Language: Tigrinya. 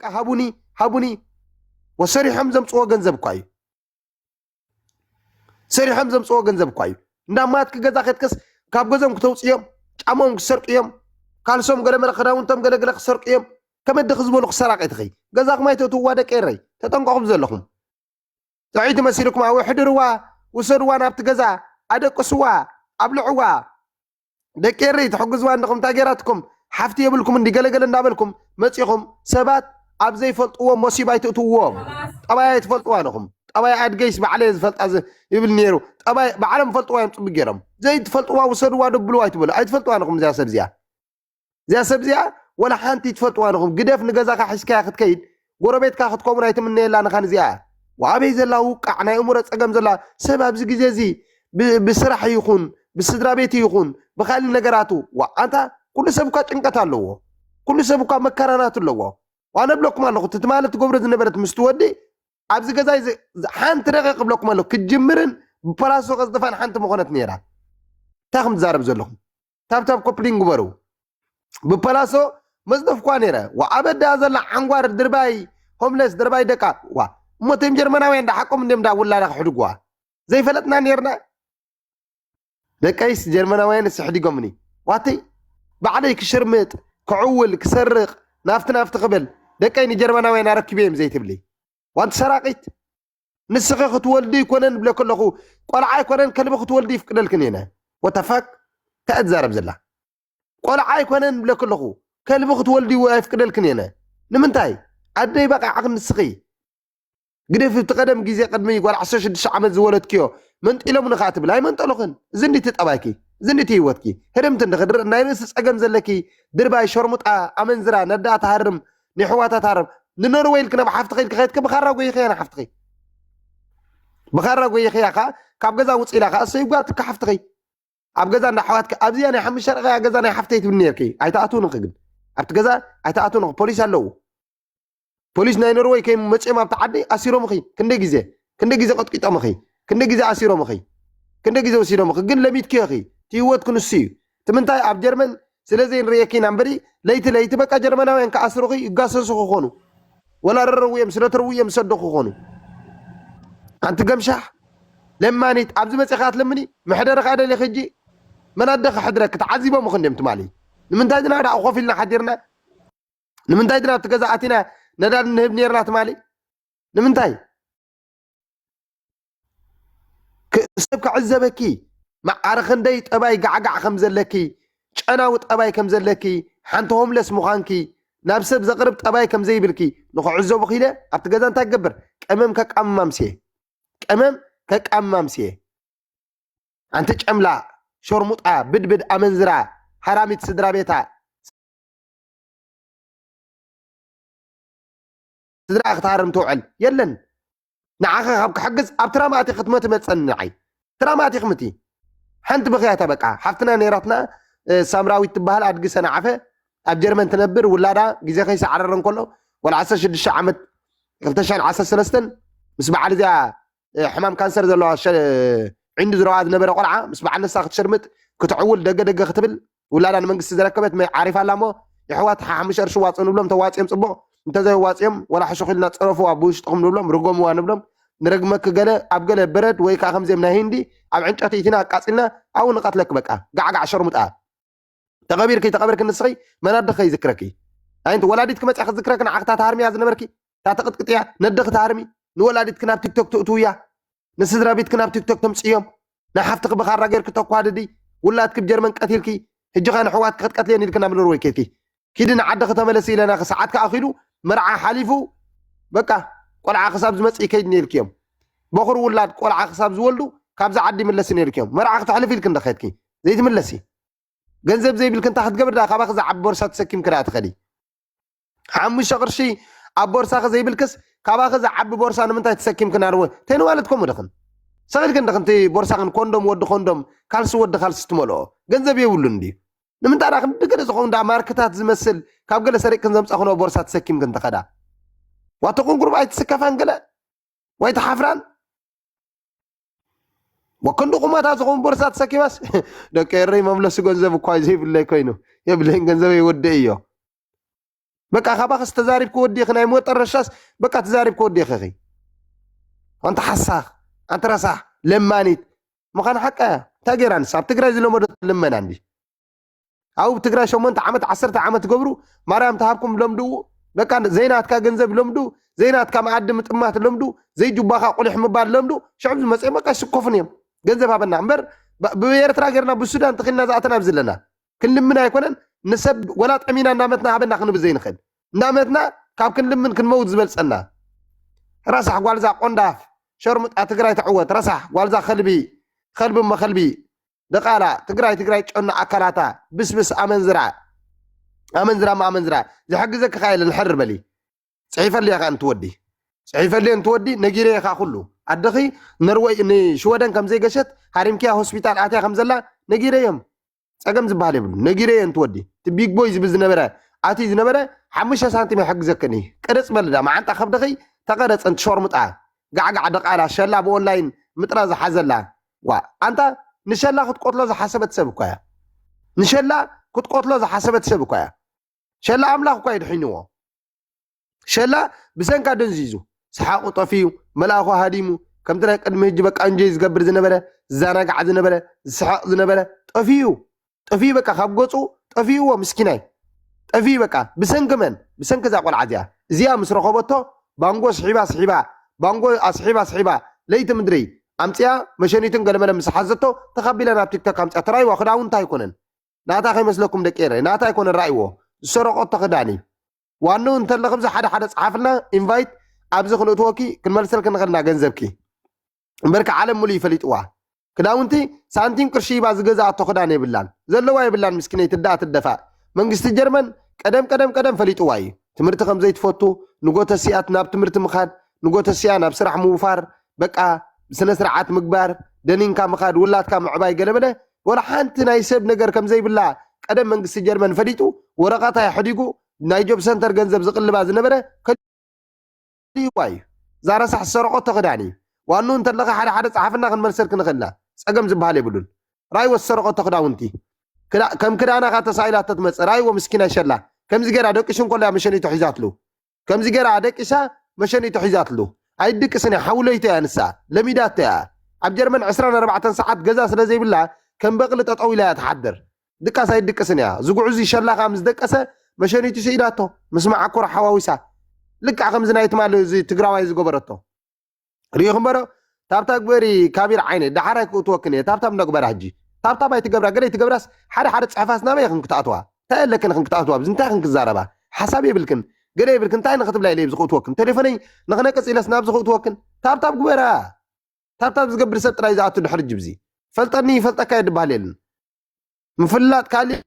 በቃ ሃቡኒ፣ ሃቡኒ። ወሰሪሖም ዘምፅዎ ገንዘብ እኳ እዩ። ሰሪሖም ዘምፅዎ ገንዘብ እኳ እዩ። እንዳማትክ ገዛ ከትከስ ካብ ገዞም ክተውፅዮም፣ ጫሞም ክሰርቅዮም፣ ካልሶም ገለመለ ክዳውንቶም ገለገለ ክሰርቅዮም። ከመድኽ ዝበሉ ክሰራቂ ትኸይ ገዛኹም ኣይተእትውዋ ደቂ ኤረይ፣ ተጠንቀቑም ዘለኹም። ጥዑይ ትመሲልኩም ኣወሕድርዋ፣ ውሰድዋ ናብቲ ገዛ፣ ኣደቅስዋ፣ ኣብልዕዋ። ደቂ ኤረይ ትሕግዝዋ እንድኹም እንታይ ገይራትኩም? ሓፍቲ የብልኩም እንዲ ገለገለ እንዳበልኩም መጺኹም ሰባት ኣብ ዘይፈልጥዎ መሲብ ኣይትእትውዎም። ጠባይ ኣይትፈልጥዋ ንኹም። ጠባይ ኣድገይስ ባዕለ ዝፈልጣ ዝ- ይብል ነይሩ። ጠባይ ባዕሎም ፈልጥዋ እዮም ጽቡቅ ገይሮም። ዘይትፈልጥዋ ውሰድዋ ደብልዋ ኣይትበሉ። ኣይትፈልጥዋ ንኹም እዚኣ ሰብ እዚኣ። እዚኣ ሰብ እዚኣ ወላ ሓንቲ ትፈልጥዋ ንኹም። ግደፍ ንገዛኻ ሒዝካያ ክትከይድ ጎረቤትካ ክትከውን ኣይትምነየላ ንኻን እዚኣ። ዋበይ ዘላ ውቃዕ ናይ እምሮ ጸገም ዘላ ሰብ ኣብዚ ግዜ እዚ ብ- ብስራሕ ይኹን ብስድራ ቤት ይኹን ብካሊእ ነገራቱ ዋ ኣንታ ኩሉ ሰብ እኳ ጭንቀት ኣለዎ። ኩሉ ሰብ እኳ መከራናት ኣለዎ። ዋነ ብለኩም ኣለኹ እቲ ትማሊ ትገብሮ ዝነበረት ምስ ትወዲ ኣብዚ ገዛይ ዝ- ዝ- ሓንቲ ደቂቕ ብለኩም ኣለኹ ክትጅምርን ብፓላሶ ቀዝጥፋን ሓንቲ ምኾነት ነይራ። እንታይ ከም ትዛረብ ዘለኹም? ታብታብ ኮፕሊን ግበሩ። ብፓላሶ መዝደፍኳ ነይረ። ዋ ኣበዳ ዘላ ዓንጓር ድርባይ ሆምለስ ድርባይ ደቃ ዋ እሞ እቶም ጀርመናውያን ዳሓቆም እንዲም ዳ ውላዳ ክሕድግዋ ዘይፈለጥና ነይርና። ደቀይስ ጀርመናውያን ስሕዲጎምኒ ዋተይ ባዕለይ ክሽርምጥ ክዕውል ክሰርቕ ናፍቲ ናፍቲ ክብል ደቀይ ንጀርመናውያን ኣረኪበ እዮም ዘይትብሊ ዋንቲ ሰራቂት። ንስኺ ክትወልዲ ይኮነን ብለክ ኣለኹ ቆልዓ ኣይኮነን ከልቢ ክትወልዲ ይፍቅደልክን እየነ። ወተፋክ እንታይ ትዛረብ ዘላ ቆልዓ ኣይኮነን ብለክ ኣለኹ ከልቢ ክትወልዲ ኣይፍቅደልክን እየነ። ንምንታይ ኣደይ በቃ ዓኽ ንስኺ ግደፍ እቲ ቀደም ግዜ ቅድሚ ጓል ዓሰርተ ሽዱሽተ ዓመት ዝወለድክዮ መንጢሎምኒ ከኣ ትብል ኣይመንጠሉኽን። እዚ እንዲቲ ጠባይኪ እዚ እንዲቲ ህይወትኪ ህርምቲ እንድኽድር ናይ ርእሲ ጸገም ዘለኪ ድርባይ ሸርሙጣ ኣመንዝራ ነዳ ትሃርም ንሕዋታ ትሃርም ንኖርወይ ኢልኪ ናብ ሓፍትኺ ኢልኪ ከይድኪ ብኻራ ጎይኽያ ንሓፍትኺ ብኻራ ጎይኽያ ከኣ ካብ ገዛ ውጽእ ኢላ ከኣ እሰይ ጓልትካ ሓፍትኺ ኣብ ገዛ እንዳ ኣሕዋትኪ ኣብዚኣ ናይ ሓሙሽተ ርቀያ ገዛ ናይ ሓፍተይ ትብል ነርኪ ኣይትኣትውንኺ ግን ኣብቲ ገዛ ኣይትኣትውንኺ ፖሊስ ኣለዉ ፖሊስ ናይ ኖርወይ ከይመፅኦም ኣብቲ ዓዲ ኣሲሮምኺ ክንደይ ግዜ ክንደይ ግዜ ቀጥቂጦምኺ ክንደይ ግዜ ኣሲሮምኺ ክንደይ ግዜ ወሲዶምኺ ግን ለሚድክዮ ኺ እቲ ህይወትኪ ንሱ እዩ እቲ ምንታይ ኣብ ጀርመን ስለ ዘይንርእየኪ ኢና እምበሪ ለይቲ ለይቲ በቃ ጀርመናውያን ክኣስሩኺ ይጋሰሱ ክኾኑ ወላ ረረው እዮም ስለ ትረው እዮም ዝሰደኹ ክኾኑ ኣንቲ ገምሻሕ ለማኒት ኣብዚ መፂኻ ትለምኒ መሕደርኻ ደሊኺ ሕጂ መን ኣደኺ ሕድረኪ ተዓዚቦምኺ እንዲዮም ትማሊ ንምንታይ ድና ደኣ ኮፍ ኢልና ሓዲርና ንምንታይ ድና ኣብቲ ገዛ ኣቲና ነዳዲ ንህብ ነርና ትማሊ ንምንታይ ክ- ሰብ ክዕዘበኪ ማዕረ ክንደይ ጠባይ ጋዕጋዕ ከም ዘለኪ ጨናዊ ጠባይ ከም ዘለኪ ሓንቲ ሆምለስ ምዃንኪ ናብ ሰብ ዘቕርብ ጠባይ ከም ዘይብልኪ ንክዕዘቡ ኺለ ኣብቲ ገዛ እንታይ ክገብር ቀመም ከቃምማምስየ ቀመም ከቃምማምስየ ኣንቲ ጨምላቕ ሸርሙጣ ብድብድ ኣመንዝራ ሃራሚት ስድራ ቤታ ስድራ ክትሃርም ትውዕል የለን ንዓኸ ካብ ክሕግዝ ኣብ ትራማ ኣቲ ክትመት መፀኒ ንዓይ ትራማ ኣቲ ክምቲ ሓንቲ ብኽያታ በቃ ሓፍትና ነይራትና ሳምራዊት ትበሃል ኣድጊ ሰናዓፈ ኣብ ጀርመን ትነብር ውላዳ ግዜ ከይሰዓረረ እንከሎ ወላ ዓሰርተ ሽዱሽተ ዓመት ክልተ ሽሕን ዓሰርተ ሰለስተን ምስ በዓል እዚኣ ሕማም ካንሰር ዘለዋ ሸ- ዕንዲ ዝረዋ ዝነበረ ቆልዓ ምስ በዓል ነሳ ክትሸርምጥ ክትዕውል ደገ ደገ ክትብል ውላዳ ንመንግስቲ ዘረከበት መ- ዓሪፋ ኣላ እሞ የሕዋት ሓሙሽተ ቅርሺ ዋፅኡ ንብሎም ተዋፅዮም ፅቡቕ እንተዘይዋፅዮም ወላ ሕሹኽ ኢልና ፀረፍዋ ብውሽጥኹም ንብሎም ርጎምዋ ንብሎም ንረግመኪ ገለ ኣብ ገለ በረድ ወይ ከዓ ከምዚኦም ናይ ሂንዲ ኣብ ዕንጨቲ ኢቲና ኣቃፂልና ኣብኡ ንቐትለኪ በቃ ጋዕጋዕ ሸርሙጣ ተቐቢርኪ ተቐቢርኪ ንስኺ መን ኣደኺ ይዝክረኪ ኣንቲ ወላዲትኪ መፅያ ክትዝክረኪ ንዓኽታ ትሃርምያ ዝነበርኪ እታ ተቕጥቅጥያ ነደኺ ትሃርሚ ንወላዲትኪ ናብ ቲክቶክ ትእትውያ ንስድራ ቤትኪ ናብ ቲክቶክ ተምፅዮም ንሓፍትኺ ብኻራ ጌርኪ ተኳድዲ ውላድኪ ብጀርመን ቀቲልኪ ሕጂ ኸ ንሕዋትኪ ክትቀትልየን ኢልኪ ናብ ኖርወይ ከይድኪ ኪዲ ንዓድኺ ተመለሲ ኢለናኺ ሰዓትኪ ኣኺሉ መርዓ ሓሊፉ በቃ ቆልዓ ክሳብ ዝመፅእ ይከይድ ነይልክዮም በኹር ውላድ ቆልዓ ክሳብ ዝወልዱ ካብዚ ዓዲ ይምለሲ ነይልክዮም መርዓ ክተሕልፊ ኢልኪ እንዶ ከድኪ ዘይትምለሲ ገንዘብ ዘይብልኪ እንታይ ክትገብሪ ደኣ ካባኺ ዝዓቢ ቦርሳ ተሰኪምኪ ደኣ ትኸዲ ሓሙሽተ ቅርሺ ኣብ ቦርሳኺ ዘይብልክስ ካባኺ ዝዓቢ ቦርሳ ንምንታይ ተሰኪምኪ ናርወ ተይንዋለት ከምኡ ድኽን ሰኺልክን ድኽን እቲ ቦርሳኽን ኮንዶም ወዲ ኮንዶም ካልሲ ወዲ ካልሲ ትመልኦ ገንዘብ የብሉን ድዩ ንምንታይ ደኣ ክንዲ ገለ ዝኾኑ ደኣ ማርክታት ዝመስል ካብ ገለ ሰሪቅክን ዘምፃኽንኦ ቦርሳ ተሰኪምክን ትኸዳ ዋተኹን ጉርባ ኣይትስከፋን ገለ ዋይትሓፍራን ወክንዲ ቁመታ ዝኸውን ቦርሳ ተሰኪማስ ደቂ ኤረይ መምለሲ ገንዘብ እኳ ዘይብለይ ኮይኑ የብለይን ገንዘበይ ወደ እዮ በቃ ካባኸስ ተዛሪብ ክወዲእኺ፣ ናይ መጠረሻስ በቃ ተዛሪብ ክወዲእኺ። ኣንቲ ሓሳኽ፣ ኣንቲ ረሳሕ ለማኒት ምዃን ሓቃ እያ። እንታይ ገይራ ንሳ? ኣብ ትግራይ ዝለመዶ ልመና እንዲ ኣብ ትግራይ ሸሞንተ ዓመት ዓሰርተ ዓመት ትገብሩ፣ ማርያም ተሃብኩም ለምድኡ። በቃ ዘይናትካ ገንዘብ ለምዱ፣ ዘይናትካ መኣዲ ምጥማት ለምዱ፣ ዘይጁባኻ ቁሊሕ ምባል ለምዱ። ሽዑ ዝመፅኦም በቃ ይስኮፉን እዮም። ገንዘብ ሃበና እምበር፣ ብ- ብኤርትራ ገይርና ብሱዳን ተኺልና ዝኣተና ኣብዚ ኣለና። ክንልምን ኣይኮነን፣ ንሰብ ወላ ጠሚና እንዳመትና ሃበና ክንብል ዘይንኽእል፣ እንዳመትና ካብ ክንልምን ክንመውት ዝበልፀና። ረሳሕ ጓልዛ ቆንዳፍ ሸርሙጣ ትግራይ ተዕወት። ረሳሕ ጓልዛ ከልቢ፣ ከልቢ እሞ ከልቢ። ደቓላ ትግራይ፣ ትግራይ ጨኖ ኣካላታ። ብስብስ ኣመንዝራ፣ ኣመንዝራ እሞ ኣመንዝራ። ዝሕግዘኪ ከኣ የለን፣ ሕር በሊ። ፅሒፈልያ ከኣ እንትወዲ፣ ፅሒፈልየ እንትወዲ ነጊረየ ከኣ ኩሉ። ኣደኺ ነርወይ ንሽወደን ከም ዘይገሸት፣ ሃሪምክያ ሆስፒታል ኣትያ ከም ዘላ ነጊረዮም። ፀገም ዝበሃል የብሉ። ነጊረየ እንትወዲ፣ እቲ ቢግ ቦይ ዝብል ዝነበረ፣ ኣትዩ ዝነበረ፣ ሓሙሽተ ሳንቲም ይሕግዘክን እዩ። ቅርፅ በል ዳ መዓንጣ ከብድኺ ተቐረፅ። እንቲ ሸርሙጣ ጋዕጋዕ ደቓላ ሸላ ብኦንላይን ምጥራ ዝሓዘላ። ዋ ኣንታ፣ ንሸላ ክትቆትሎ ዝሓሰበት ሰብ እኳ እያ። ንሸላ ክትቆትሎ ዝሓሰበት ሰብ እኳ እያ። ሸላ ኣምላኽ እኳ እዩ ድሒንዎ። ሸላ ብሰንካ ደንዚዙ፣ ሰሓቑ ጠፊኡ፣ መልኣኹ ሃዲሙ፣ ከምቲ ናይ ቅድሚ ህጂ በቃ እንጆይ ዝገብር ዝነበረ፣ ዝዛናጋዕ ዝነበረ፣ ዝስሕቕ ዝነበረ ጠፊኡ። ጠፊኡ በቃ ካብ ገፁ ጠፊእዎ ምስኪናይ። ጠፊኡ በቃ። ብሰንኪ መን? ብሰንኪ እዛ ቆልዓ እዚኣ። እዚኣ ምስ ረኸበቶ ባንጎ ስሒባ ስሒባ፣ ባንጎ ኣስሒባ ስሒባ፣ ለይቲ ምድሪ ኣምፅኣ፣ መሸኒትን ገለመለ ምስ ሓዘቶ ተኻቢላ ናብ ቲክቶክ ኣምፅኣ። ተራይዋ ክዳውንታ ኣይኮነን። ናታ ከይመስለኩም ደቂ ኤረ፣ ናታ ኣይኮነን። ራእይዎ። ዝሰረቆቶ ክዳን እዩ። ዋንኡ እንተለኺ ብዚ ሓደ ሓደ ጸሓፍልና፣ ኢንቫይት ኣብዚ ክንእትወኪ ክንመልሰልኪ ንኽእልና ገንዘብኪ። እምበርከ ዓለም ሙሉ ይፈሊጥዋ። ክዳውንቲ ሳንቲም ቅርሺ ሂባ ዝገዝኣቶ ክዳን የብላን። ዘለዋ የብላን ምስኪነይ ትዳኣ ትደፋእ። መንግስቲ ጀርመን ቀደም ቀደም ቀደም ፈሊጥዋ እዩ። ትምህርቲ ከም ዘይትፈቱ፣ ንጎተሲኣት ናብ ትምህርቲ ምኻድ፣ ንጎተሲኣ ናብ ስራሕ ምውፋር፣ በቃ ብስነ ስርዓት ምግባር፣ ደኒንካ ምኻድ፣ ውላድካ ምዕባይ ገለመለ ወላ ሓንቲ ናይ ሰብ ነገር ከም ዘይብላ ቀደም መንግስቲ ጀርመን ፈሊጡ ወረቐታ ኣሕዲጉ ናይ ጆብ ሰንተር ገንዘብ ዝቕልባ ዝነበረ ከሊዋ እዩ። እዛ ረሳሕ ዝሰረቐቶ ክዳን እዩ። ዋንኡ እንተለኻ ሓደ ሓደ ጸሓፍና ክንመልሰልክ ንኽእልና ጸገም ዝበሃል የብሉን። ራይዎ ዝሰረቐቶ ክዳውንቲ ክዳ- ከም ክዳና ካ ተሳኢላቶ ትመጽእ ራይዎ ምስኪና ሸላ ከምዚ ገይራ ደቂሱ እንከሎ እያ መሸኒቶ ሒዛትሉ። ከምዚ ገይራ ደቂሳ መሸኒቶ ሒዛትሉ። ኣይድቅስን እያ ሓውለይቶ እያ ንሳ። ለሚዳቶ እያ። ኣብ ጀርመን ዕስራን ኣርባዕተን ሰዓት ገዛ ስለ ዘይብላ ከም በቕሊ ጠጠው ኢላ እያ ትሓድር። ድቃስ ኣይድቅስን እያ። ዝጉዕዙ ሸላ ከዓ ምስ ደቀሰ መሸኒቱ ስኢዳቶ ምስ መዓኮር ሓዋዊሳ ልክዕ ከምዚ ናይ ትማሊ እዚ ትግራዋይ ዝገበረቶ ሪኢኹም በሮ። ታብታብ ግበሪ ካቢር ዓይነ ዳሓራይ ክእትወክን እየ። ታብታብ እንዳግበራ ሕጂ ታብታብ ኣይትገብራ ገለ ኣይትገብራስ ሓደ ሓደ ፅሕፋስ ናበይ ኢኽን ክትኣትዋ እንታይ ኣለክን ኢኽን ክትኣትዋ ኣብዚ እንታይ ኢኽን ክዛረባ ሓሳብ የብልክን ገለ የብልክን እንታይ ንክትብላ ኢለ ኣብዚ ክእትወክን ቴሌፎነይ ንክነቅፅ ኢለስ ናብዚ ክእትወክን ታብታብ ግበራ። ታብታብ ዝገብር ሰብ ጥራይ ዝኣቱ ድሕሪ ጅብዚ ፈልጠኒ ይፈልጠካ እየ ድበሃል የለን። ምፍላጥ ካሊእ